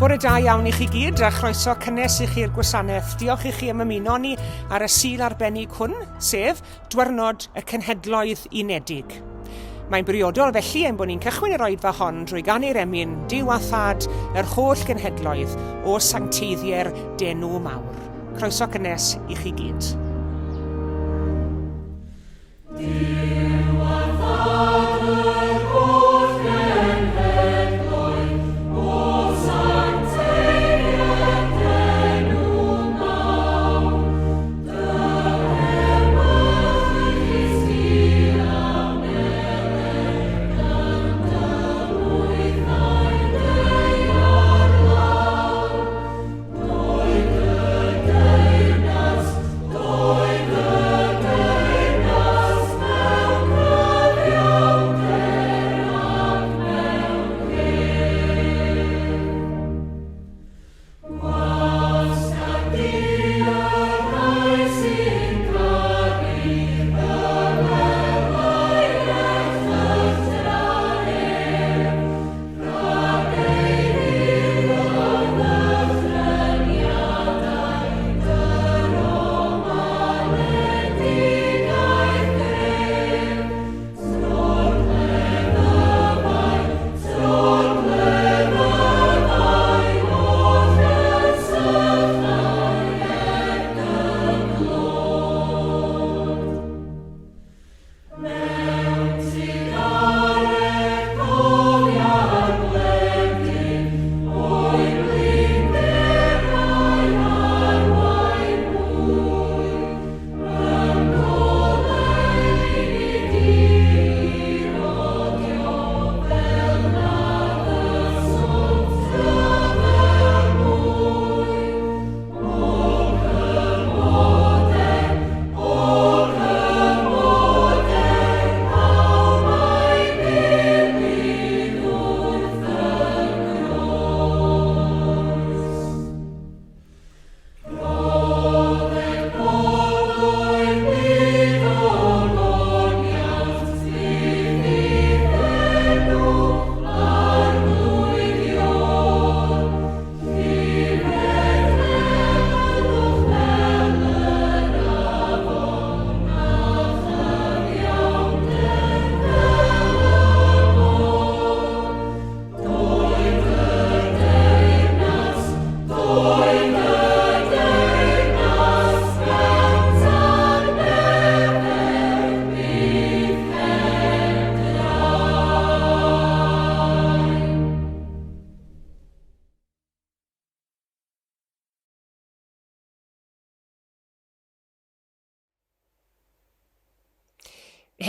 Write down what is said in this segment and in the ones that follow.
Bore da iawn i chi gyd a chroeso cynnes i chi'r gwasanaeth. Diolch i chi am ymuno ni ar y Sul arbennig hwn, sef Dwyrnod y Cenhedloedd Unedig. Mae'n briodol felly ein bod ni'n cychwyn yr oedfa hon drwy ganu'r emyn Duw a Thad yr holl genhedloedd o sancteiddier denw mawr. Croeso cynnes i chi gyd.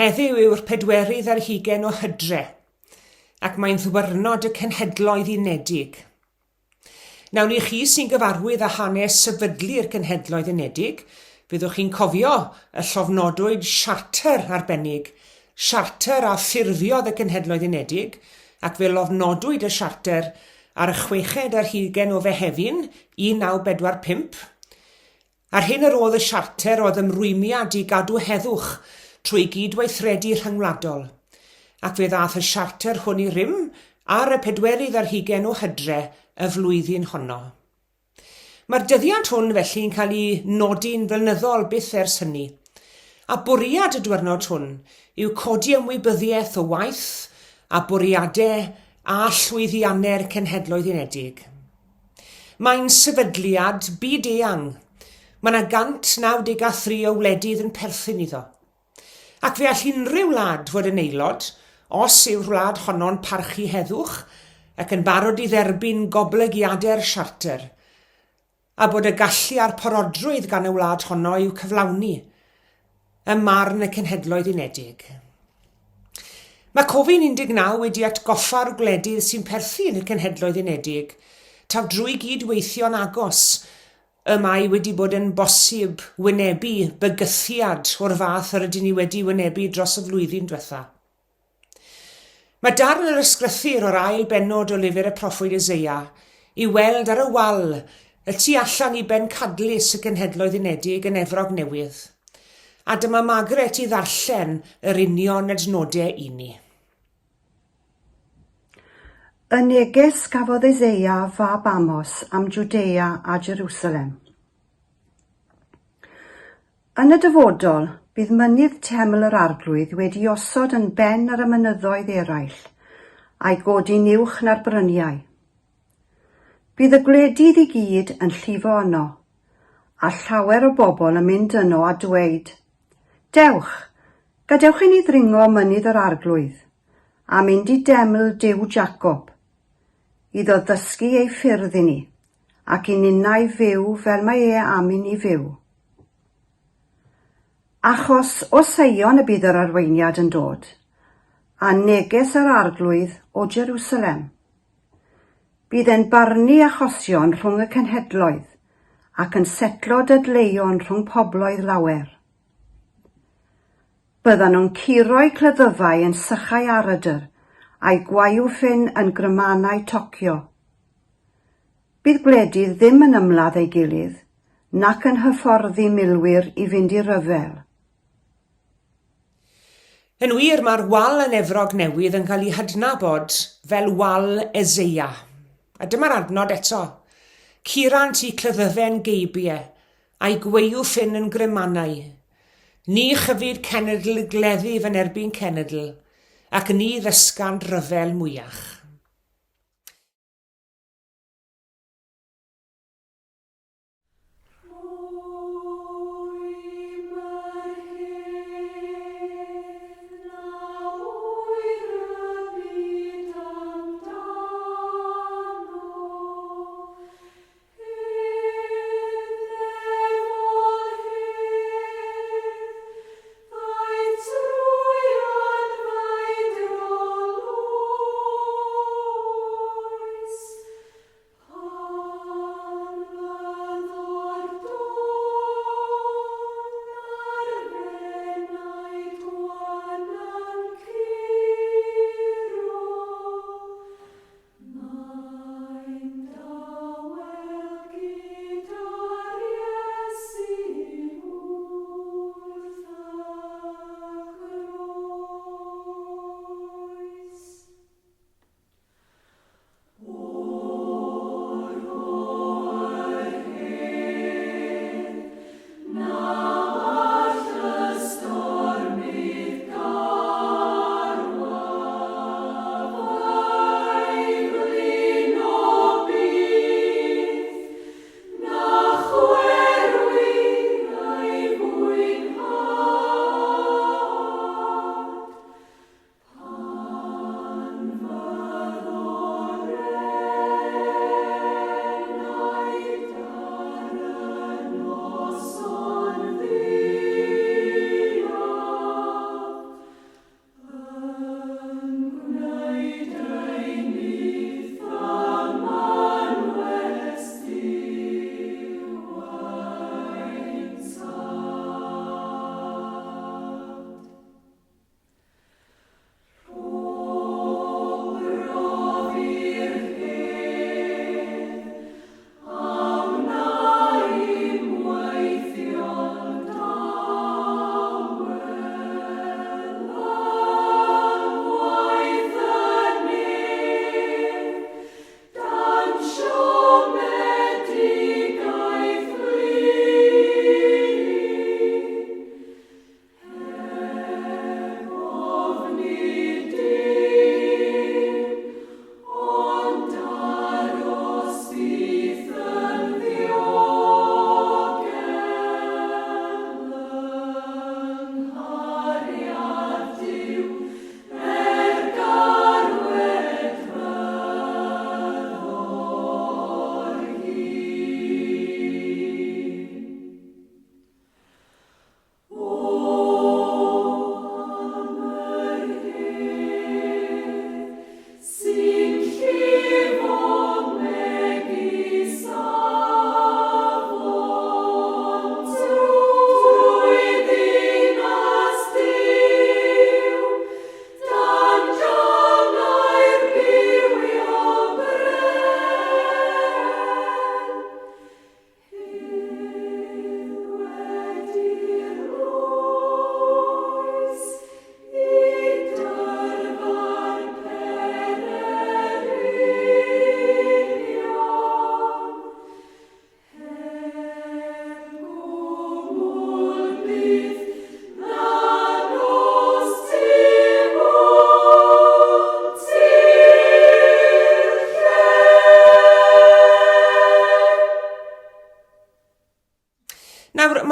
Heddiw yw'r pedwerydd ar hugen o Hydre, ac mae'n ddwyrnod y Cenhedloedd Unedig. Nawr i chi sy'n gyfarwydd â hanes sefydlu'r Cenhedloedd Unedig, fyddwch chi'n cofio y llofnodwyd siarter arbennig, siarter a ffurfiodd y Cenhedloedd Unedig, ac fe lofnodwyd y siarter ar y chweched ar hugen o Fehefin 1945. A'r hyn yr oedd y siarter oedd ymrwymiad i gadw heddwch trwy gydweithredu rhyngwladol, ac fe ddaeth y siarter hwn i rym ar y pedwerydd ar hugen o Hydre y flwyddyn honno. Mae'r dyddiad hwn felly'n cael ei nodi'n flynyddol byth ers hynny, a bwriad y dwyrnod hwn yw codi ymwybyddiaeth o waith a bwriadau a llwyddiannau'r Cenhedloedd Unedig. Mae'n sefydliad byd-eang. Mae yna 193 o wledydd yn perthyn iddo. Ac fe all unrhyw wlad fod yn aelod, os yw'r wlad honno'n parchu heddwch ac yn barod i dderbyn goblygiadau'r siarter, a bod y gallu a'r parodrwydd gan y wlad honno i'w cyflawni, ym marn y Cenhedloedd Unedig. Mae Covid 19 wedi atgoffa'r gwledydd sy'n perthyn i'r Cenhedloedd Unedig taw drwy gyd-weithio'n agos y mae wedi bod yn bosib wynebu bygythiad o'r fath yr ydyn ni wedi wynebu dros y flwyddyn diwetha'. Mae darn yr ysgrythur o'r ail bennod o lyfr y proffwyd Eseia i'w weld ar y wal y tu allan i bencadlys y Cenhedloedd Unedig yn Efrog Newydd. A dyma Margaret i ddarllen yr union adnodau i ni. Y neges gafodd Eseia fab Amos am Jwdea a Jerusalem. Yn y dyfodol, bydd mynydd teml yr Arglwydd wedi osod yn ben ar y mynyddoedd eraill, a'i godi'n uwch na'r bryniau. Bydd y gwledydd i gyd yn llifo yno, a llawer o bobl yn mynd yno a dweud, Dewch, gadewch i ni ddringo mynydd yr Arglwydd, a mynd i deml Duw Jacob, iddo ddysgu ei ffyrdd i ni, ac i ninnau fyw fel mae e am i ni fyw. Achos o Seion y bydd yr arweiniad yn dod, a neges yr Arglwydd o Jerusalem. Bydd e'n barnu achosion rhwng y cenhedloedd, ac yn setlo dadleuon rhwng pobloedd lawer. Byddan nhw'n curo'i cleddyfau yn sychau aradr, a'i gwaywffyn yn grymanau tocio. Bydd gwledydd ddim yn ymladd ei gilydd, nac yn hyfforddi milwyr i fynd i ryfel. Yn wir, mae'r wal yn Efrog Newydd yn cael ei hadnabod fel Wal Eseia. A dyma'r adnod eto. Curant i cleddyfen geibie, a'i gwaywffyn yn grymanau. Ni chyfyd cenedl gleddyf yn erbyn cenedl, ac ni ddysgant ryfel mwyach.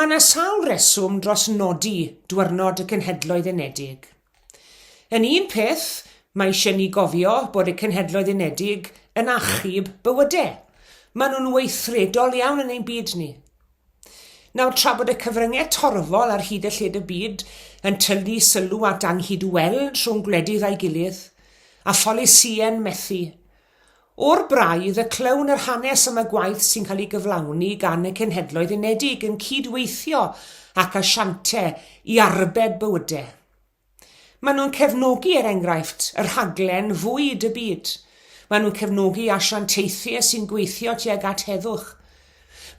Mae yna sawl reswm dros nodi Dwyrnod y Cenhedloedd Unedig. Yn un peth, mae eisiau ni gofio bod y Cenhedloedd Unedig yn achub bywydau. Maen nhw'n weithredol iawn yn ein byd ni. Nawr, tra bod y cyfryngau torfol ar hyd a lled y byd yn tynnu sylw at anghydweld rhwng gwledydd a'i gilydd, a pholisïau'n methu, o'r braidd y clywn yr hanes am y gwaith sy'n cael ei gyflawni gan y Cenhedloedd Unedig yn cyd-weithio ac asiantau i arbed bywydau. Maen nhw'n cefnogi, er enghraifft, y rhaglen Fwyd y Byd. Maen nhw'n cefnogi asiantaethau sy'n gweithio tuag at heddwch.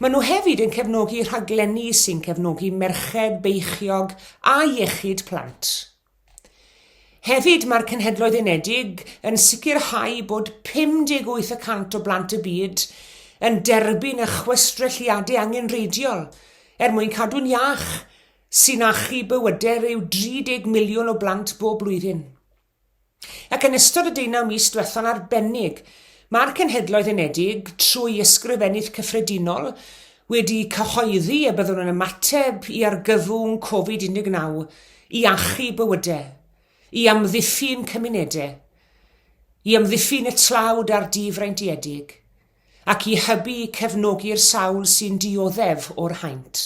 Maen nhw hefyd yn cefnogi rhaglenni sy'n cefnogi merched beichiog a iechyd plant. Hefyd, mae'r Cenhedloedd Unedig yn sicrhau bod 58 y cant o blant y byd yn derbyn y chwistrelliadau angenrheidiol er mwyn cadw'n iach, sy'n achub bywydau rhyw 30 miliwn o blant bob blwyddyn. Ac yn ystod y deunaw mis diwetha'n arbennig, mae'r Cenhedloedd Unedig, trwy Ysgrifennydd Cyffredinol, wedi cyhoeddi y byddwn yn ymateb i argyfwng Covid 19 i achub bywydau, i amddiffyn cymunedau, i amddiffyn y tlawd a'r difreintiedig, ac i hybu cefnogi'r sawl sy'n dioddef o'r haint.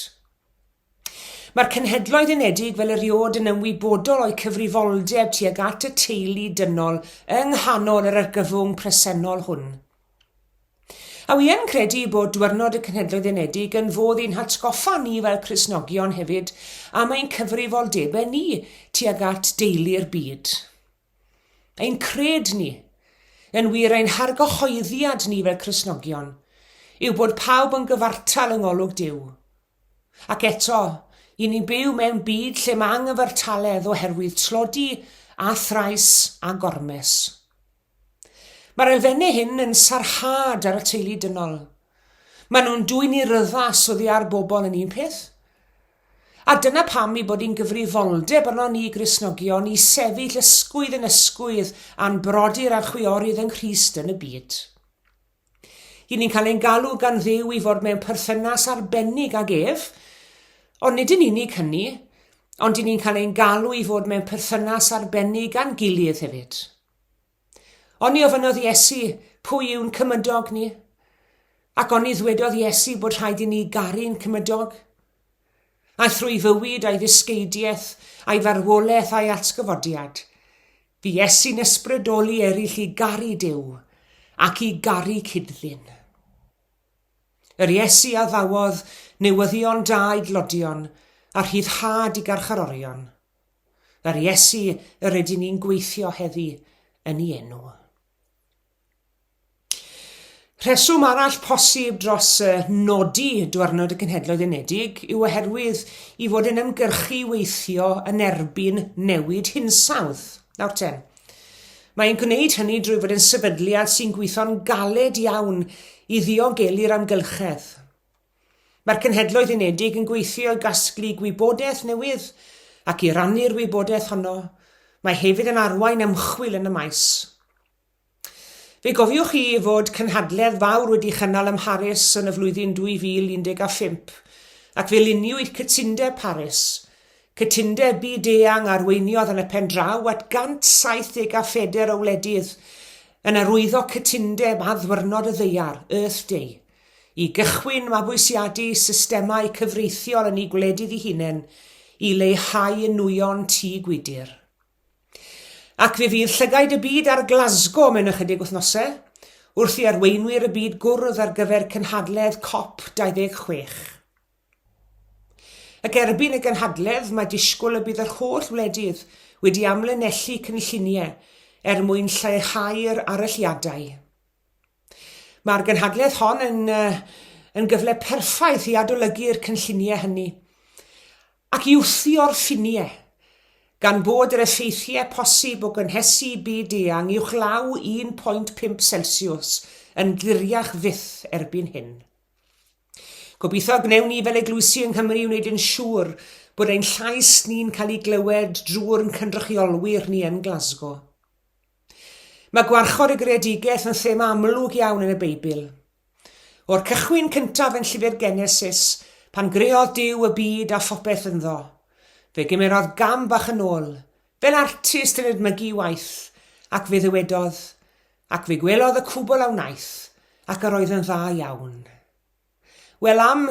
Mae'r Cenhedloedd Unedig fel erioed yn ymwybodol o'u cyfrifoldeb tuag at y teulu dynol yng nghanol yr argyfwng presennol hwn. A wi yn credu bod Dwyrnod y Cenhedloedd Unedig yn fodd i'n hatgoffa ni fel Cristnogion hefyd am ein cyfrifoldebau ni tuag at deulu'r byd. Ein cred ni, yn wir ein hargyhoeddiad ni fel Cristnogion, yw bod pawb yn gyfartal yng ngolwg Duw. Ac eto, i ni'n byw mewn byd lle mae anghyfartaledd oherwydd tlodi a thrais a gormes. Mae'r elfennau hyn yn sarhad ar y teulu dynol. Maen nhw'n dwyn i ryddas oddi ar bobl yn un peth. A dyna pam ei bod hi'n gyfrifoldeb arnon ni Gristnogion i sefyll ysgwydd yn ysgwydd â'n brodyr a'n chwiorydd yng Nghrist yn y byd. Y'n ni'n cael ein galw gan Dduw i fod mewn perthynas arbennig ag ef, ond nid yn unig hynny, ond y'n ni'n cael ein galw i fod mewn perthynas arbennig â'n gilydd hefyd. Oni ofynnodd Iesu, pwy yw'n cymydog ni? Ac oni ddwedodd Iesu bod rhaid i ni garu'n cymydog? A thrwy fywyd a'i ddysgeidiaeth, a'i farwolaeth a'i atgyfodiad, bu Iesu'n ysbrydoli eraill i garu Duw ac i garu cyd-ddyn. Yr Iesu a ddawodd newyddion da i dlodion a rhyddhad i garcharorion. Yr Iesu yr ydyn ni'n gweithio heddi yn ei enw. Rheswm arall posib dros nodi Dwyrnod y Cenhedloedd Unedig yw oherwydd i fod yn ymgyrchu i weithio yn erbyn newid hinsawdd. Nawr ten, mae'n gwneud hynny drwy fod yn sefydliad sy'n gweithio'n galed iawn i ddiogelu'r amgylchedd. Mae'r Cenhedloedd Unedig yn gweithio i gasglu gwybodaeth newydd ac i rannu'r wybodaeth honno. Mae hefyd yn arwain ymchwil yn y maes. Fe gofiwch chi fod cynhadledd fawr wedi chynnal ym Mharis yn y flwyddyn 2015 ac fe luniwyd Cytundeb Paris, cytundeb byd-eang a arweiniodd yn y pen draw at 174 o wledydd yn arwyddo cytundeb Addwyrnod y Ddaear, Earth Day. i gychwyn mabwysiadu systemau cyfreithiol yn eu gwledydd eu hunain i leihau nwyon tŷ gwydr. Ac fe fydd llygaid y byd ar Glasgow mewn ychydig wythnosau, wrth i arweinwyr y byd gwrdd ar gyfer cynhadledd COP 26. Ac erbyn y gynhadledd, mae disgwyl y bydd yr holl wledydd wedi amlinellu cynlluniau er mwyn lleihau'r aralliadau. Mae'r gynhadledd hon yn, uh, yn gyfle perffaith i adolygu'r cynlluniau hynny ac i wthio'r ffiniau, gan bod yr effeithiau posib o gynhesu byd eang uwchlaw 1.5 Celsius yn gliriach fyth erbyn hyn. Gobeithio gwnewn ni fel eglwysi yng Nghymru wneud yn siŵr bod ein llais ni'n cael ei glywed drwy'r cynrychiolwyr ni yn Glasgow. Mae gwarchod y greadigaeth yn thema amlwg iawn yn y Beibl. O'r cychwyn cyntaf yn llyfr Genesis, Pan greodd Duw y byd a phopeth ynddo, fe gymerodd gam bach yn ôl, fel artist yn edmygu waith, ac fe ddywedodd, Ac fe gwelodd y cwbl a wnaeth, ac yr oedd yn dda iawn. Wel am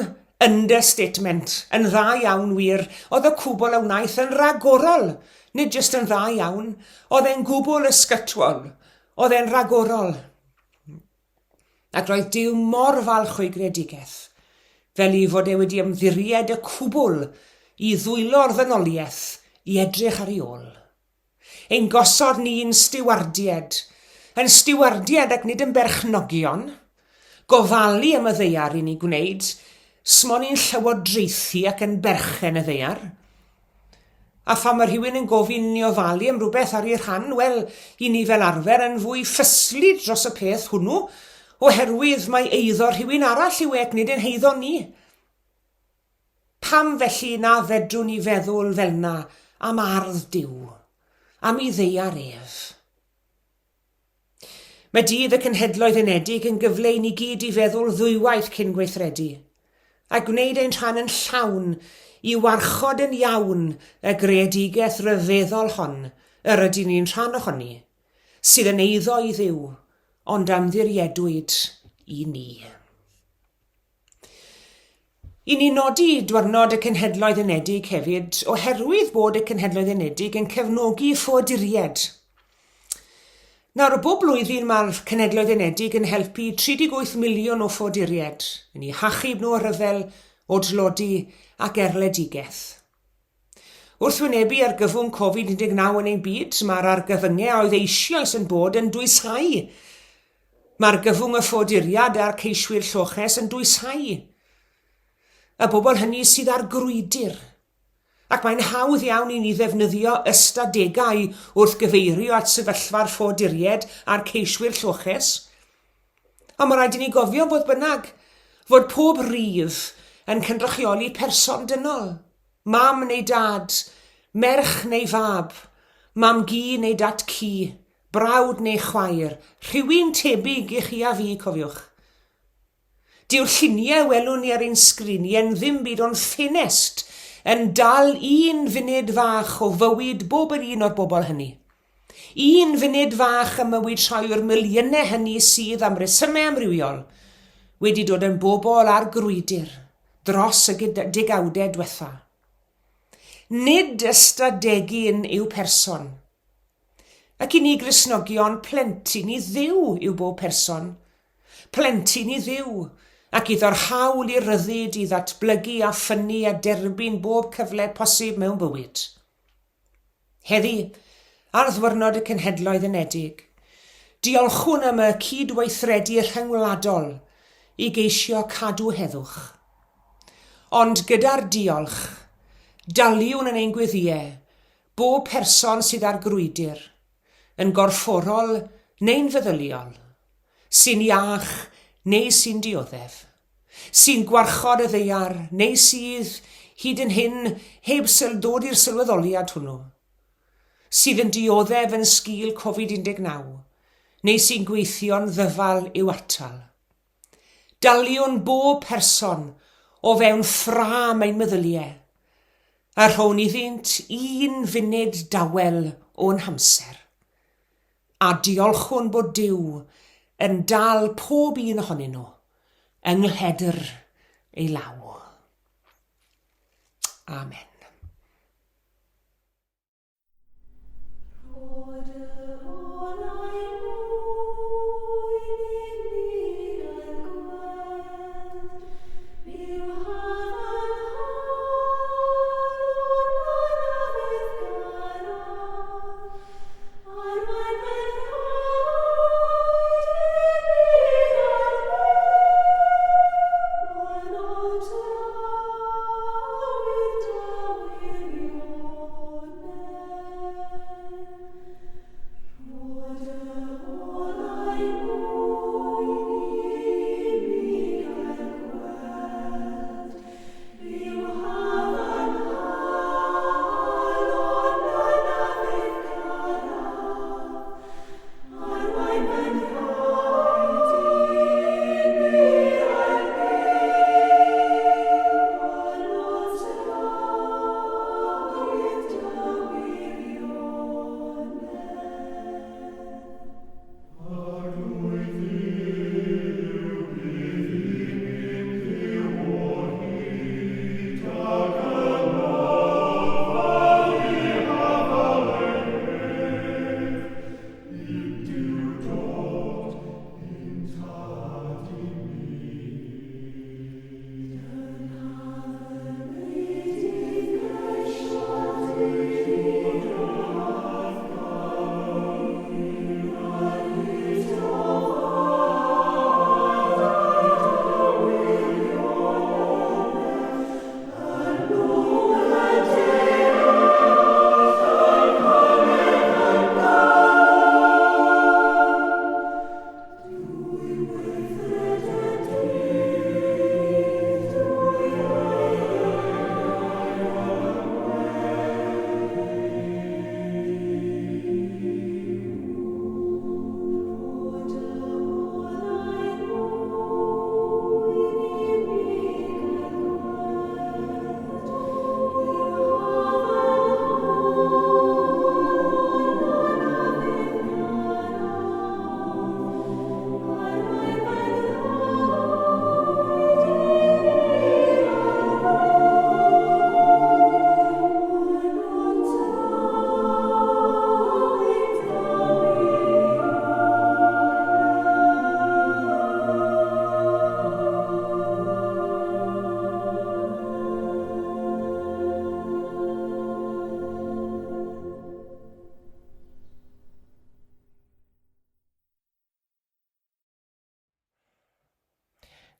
understatement, yn dda iawn wir, oedd y cwbl a wnaeth yn ragorol, nid jyst yn dda iawn, oedd e'n gwbl ysgytwol, oedd e'n ragorol. Ac roedd Duw mor falch o'i greadigaeth, fel ei fod e wedi ymddiried y cwbl i ddwylo'r ddynoliaeth i edrych ar ei ôl. Ein gosod ni'n stiwardied, yn stiwardied ac nid yn berchnogion. Gofalu am y ddaear i ni gwneud, smo ni'n llywodraethu ac yn berchen y ddaear. A phan mae rhywun yn gofyn i ni ofalu am rhywbeth ar ei rhan, wel, i ni fel arfer yn fwy ffyslyd dros y peth hwnnw, oherwydd mae eiddo rhywun arall yw e ac nid ein heiddo ni. Pam felly na fedrwn ni feddwl fel'na am ardd Duw, am ei ddaear ef? Mae Dydd y Cenhedloedd Unedig yn gyfle i ni gyd i feddwl ddwywaith cyn gweithredu, a gwneud ein rhan yn llawn i warchod yn iawn y greadigaeth ryfeddol hon yr ydyn ni'n rhan ohoni, sydd yn eiddo i Dduw, ond amddiriedwyd i ni. I ni nodi Dwyrnod y Cenhedloedd Unedig hefyd oherwydd bod y Cenhedloedd Unedig yn cefnogi ffoaduriaid. Nawr, bob blwyddyn mae'r Cenhedloedd Unedig yn helpu 38 miliwn o ffoaduriaid yn eu hachub nhw o rhyfel, o dlodi ac erledigaeth. Wrth wynebu argyfwng Covid 19 yn ein byd, mae'r argyfyngau a oedd eisioes yn bod yn dwyshau. Mae'r argyfwng y ffoaduriad a'r ceiswyr lloches yn dwyshau. Y bobl hynny sydd ar grwydr. Ac mae'n hawdd iawn i ni ddefnyddio ystadegau wrth gyfeirio at sefyllfa'r ffoaduried a'r ceiswyr lloches. Ond mae rhaid i ni gofio, fodd bynnag, fod pob rif yn cynrychioli person dynol, mam neu dad, merch neu fab, mam-gu neu dad-cu, brawd neu chwaer, rhywun tebyg i chi a fi, cofiwch. Dyw'r lluniau welwn ni ar ein sgriniau'n ddim byd ond ffenest yn dal un funud fach o fywyd bob yr un o'r bobl hynny. Un funud fach ym mywyd rhai o'r miliynau hynny sydd, am resymau amrywiol, wedi dod yn bobl ar grwydr dros y degawdau dwetha. Nid ystadegyn yw person. Ac i ni Gristnogion, plentyn i Dduw yw bob person. Plentyn i Dduw, ac iddo'r hawl i ryddid i ddatblygu a ffynnu a derbyn bob cyfle posib mewn bywyd. Heddi, ar Ddwyrnod y Cenhedloedd Unedig, diolchwn am y cydweithredu rhyngwladol i geisio cadw heddwch. Ond gyda'r diolch, daliwn yn ein gweddïau Bob person sydd ar grwydr, yn gorfforol neu'n feddyliol, sy'n iach neu sy'n dioddef, sy'n gwarchod y ddaear neu sydd, hyd yn hyn, heb syl dod i'r sylweddoliad hwnnw, sydd yn dioddef yn sgil Covid 19 neu sy'n gweithio'n ddyfal i'w atal. Daliwn bob person o fewn ffrâm ein meddyliau, a rhown iddynt un funud dawel o'n hamser. A diolchwn bod Duw yn dal pob un ohonyn nhw yng nghledr ei law. Amen. Rho dy olau mwyn i mi gael gweld Byw hafan haul o'r blaen a fydd garodd Arwain fy nhraed i mi gael byw Gwaelod draw i'r dawel.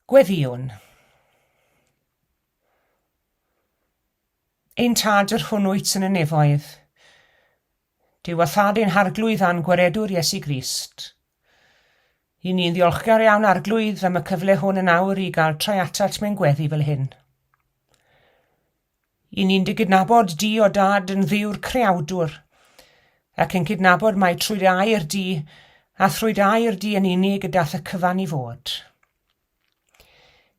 Gweddïwn. Ein Tad yr hwn wyt yn y nefoedd, Duw a Thad ein Harglwydd a'n Gwaredwr Iesu Grist. I ni'n ddiolchgar iawn Arglwydd am y cyfle hwn yn awr i gael troi atat mewn gweddi fel hyn. I ni'n dy gydnabod di o Dad yn Dduw'r Creawdwr, ac yn cydnabod mai trwy dy air di a thrwy dy air di yn unig y dath y cyfan i fod.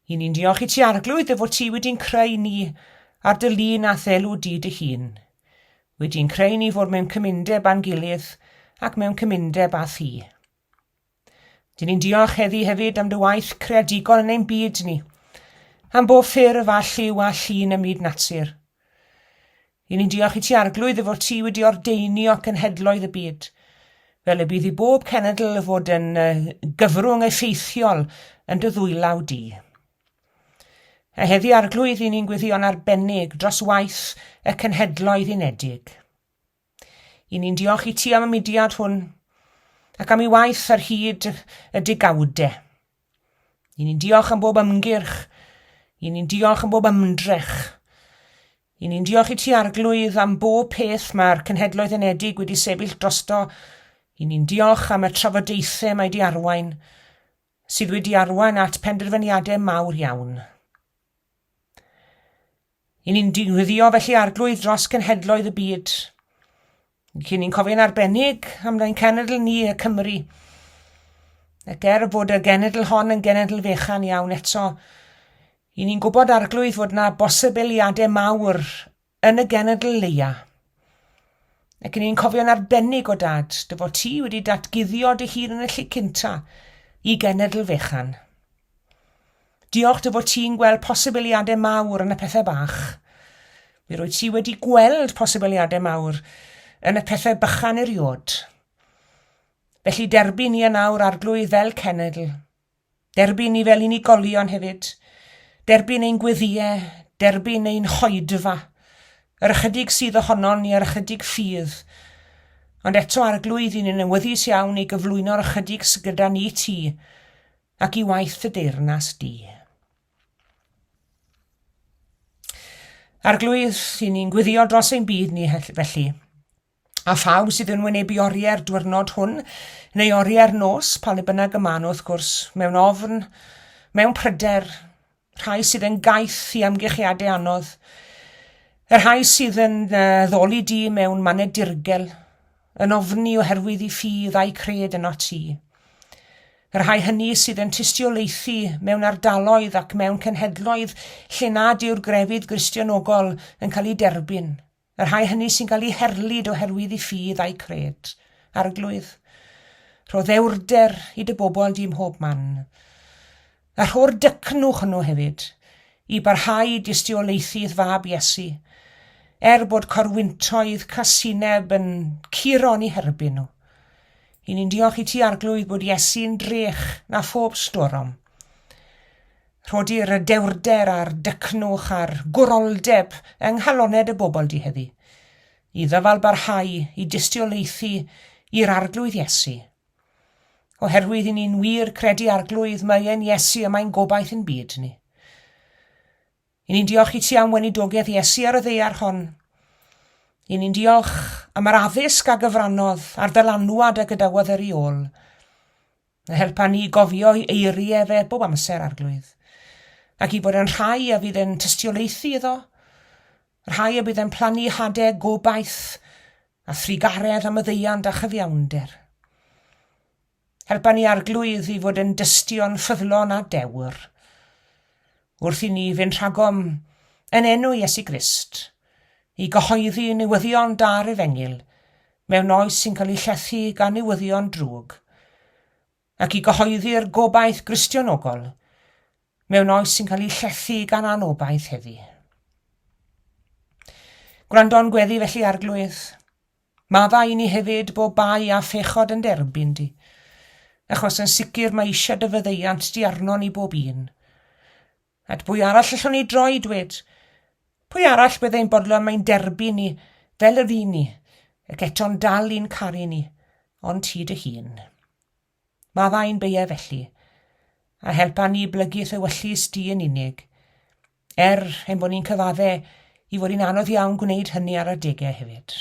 I ni'n diolch i ti Arglwydd dy fod ti wedi'n creu ni ar dy lun a'th elw di dy hun. Wedi'n creu ni fod mewn cymundeb â'n gilydd ac mewn cymundeb â thi. Dyn ni'n diolch heddi hefyd am dy waith creadigol yn ein byd ni, am bob ffurf a lliw a llun ym myd natur. I ni'n diolch i ti Arglwydd dy fod ti wedi ordeinio cenhedloedd y byd, fel y bydd i bob cenedl fod yn gyfrwng effeithiol yn dy ddwylaw di. A heddi Arglwydd i ni'n gweddïo'n arbennig dros waith y Cenhedloedd Unedig. I ni'n diolch i ti am y mudiad hwn ac am ei waith ar hyd y degawdau. I ni'n diolch am bob ymgyrch. I ni'n diolch am bob ymdrech. I ni'n diolch i ti Arglwydd am bob peth mae'r Cenhedloedd Unedig wedi sefyll drosto. I ni'n diolch am y trafodaethau mae di arwain, sydd wedi arwain at penderfyniadau mawr iawn. I ni'n digwyddio felly Arglwydd dros cenhedloedd y byd. Cyn ni'n cofio'n arbennig am ein cenedl ni, y Cymru. Ac er bod y genedl hon yn genedl fechan iawn eto, i ni'n gwybod Arglwydd fod yna bosibiliadau mawr yn y genedl leia. Ac i ni'n cofio'n arbennig o dad, dy fod ti wedi datguddio dy hun yn y lle cynta i genedl fechan. Diolch dy fod ti'n gweld posibiliadau mawr yn y pethau bach. Mi rwy ti wedi gweld posibiliadau mawr yn y pethau bychan eriod. Felly derbyn ni yn awr arglwydd fel cenedl. Derbyn ni fel unigolion hefyd. Derbyn ein gweddïau, derbyn ein hoedfa. Yr ychydig sydd ohonon ni a'r ychydig ffydd. Ond eto arglwydd i ni'n awyddus iawn i gyflwyno'r ychydig sydd gyda ni ti ac i waith dy deyrnas di. Arglwydd, i ni'n gweddio dros ein byd ni felly. A phawb sydd yn wynebu oriau'r diwrnod hwn, neu oriau'r nos, pa le bynnag y maen nhw wrth gwrs, mewn ofn, mewn pryder, rhai sydd yn gaeth i amgylchiadau anodd, y rhai sydd yn ddoli di mewn mannau dirgel, yn ofni oherwydd i ffydd a'i cred yno ti. Y rhai hynny sydd yn tystiolaethu mewn ardaloedd ac mewn cenhedloedd lle nad yw'r grefydd Gristionogol yn cael ei derbyn, Y rhai hynny sy'n cael eu herlid oherwydd eu ffydd a'u cred. Arglwydd, rho ddewrder i dy bobl di mhob man. A rho'r dycnwch hwnnw hefyd, i barhau i dystiolaethu i'th fab Iesu, er bod corwyntoedd casineb yn curo yn eu herbyn nhw. I ni'n diolch i ti, Arglwydd, bod Iesu'n drech na phob storom. Rhodir y dewrder a'r dycnwch a'r gwroldeb yng nghaloned y bobl di heddi, i ddyfalbarhau i dystiolaethu i'r Arglwydd Iesu. Oherwydd i ni'n wir credu Arglwydd mae e'n Iesu a mae'n gobaith yn byd ni. I ni'n diolch i ti am weinidogaeth Iesu ar y ddaear hon. I ni'n diolch am yr addysg a gyfrannodd a'r dylanwad a gadawodd ar ei ôl. A helpa ni i gofio ei eiriau fe bob amser, Arglwydd, ac i fod yn rhai a fydd yn tystiolaethu iddo, rhai a bydd yn plannu hadau gobaith a thrugaredd a maddeuant a chyfiawnder. Helpa ni, Arglwydd, i fod yn dystion ffyddlon a dewr, wrth i ni fynd rhagom yn enw Iesu Grist, i gyhoeddi newyddion da'r Efengyl, mewn oes sy'n cael ei llethu gan newyddion drwg, ac i gyhoeddi'r gobaith Gristionogol mewn oes sy'n cael ei llethu gan anobaith heddi. Gwrando'n gweddi felly Arglwydd, maddau i ni hefyd bob bai a phechod yn derbyn di, achos yn sicr mae eisiau dy fyddeiant di arnon ni bob un. At bwy arall allwn ni droi, dwed? Pwy arall byddai'n bodlon mae'n derbyn ni fel yr un ni, ac eto'n dal i'n caru ni, ond ti dy hun? Maddau'n beia felly, A helpa ni blygu 'th ewyllys di yn unig, er ein bod ni'n cyfadde i fod hi'n anodd iawn gwneud hynny ar adegau hefyd.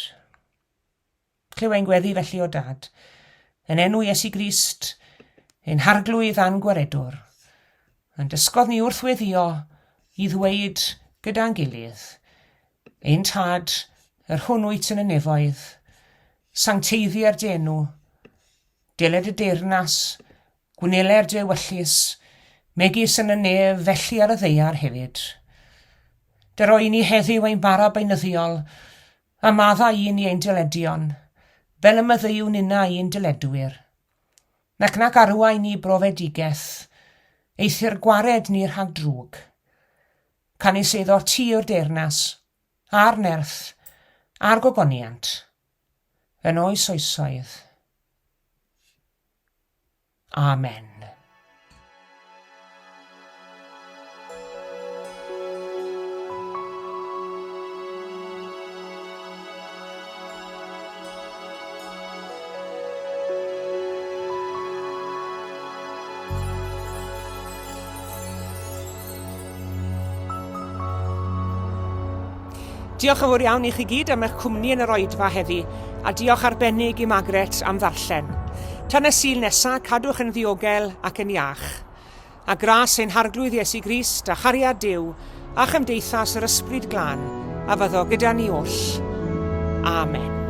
Clyw ein gweddi felly o Dad, yn enw Iesu Grist, ein Harglwydd a'n Gwaredwr, a'n dysgodd ni wrth weddïo i ddweud gyda'n gilydd, Ein Tad, yr hwn wyt yn y nefoedd, sancteiddier dy enw, deled y deyrnas, Gwneler dy ewyllys, megis yn y nef, felly ar y ddaear hefyd. Dyro i ni heddiw ein bara beunyddiol, a maddau i ni ein dyledion, fel y maddeuwn ninnau i'n dyledwyr. Nac nac arwain ni i brofedigaeth, eithr gwared ni rhag drwg. Canys eiddo ti yw'r deyrnas, a'r nerth, a'r gogoniant, yn oes oesoedd. Amen. Diolch yn fawr iawn i chi gyd am eich cwmni yn yr oedfa heddi, a diolch arbennig i Margaret am ddarllen. Tan y Sul nesa, cadwch yn ddiogel ac yn iach. A gras ein Harglwydd Iesu Grist a chariad Duw a chymdeithas yr Ysbryd Glân a fyddo gyda ni oll. Amen.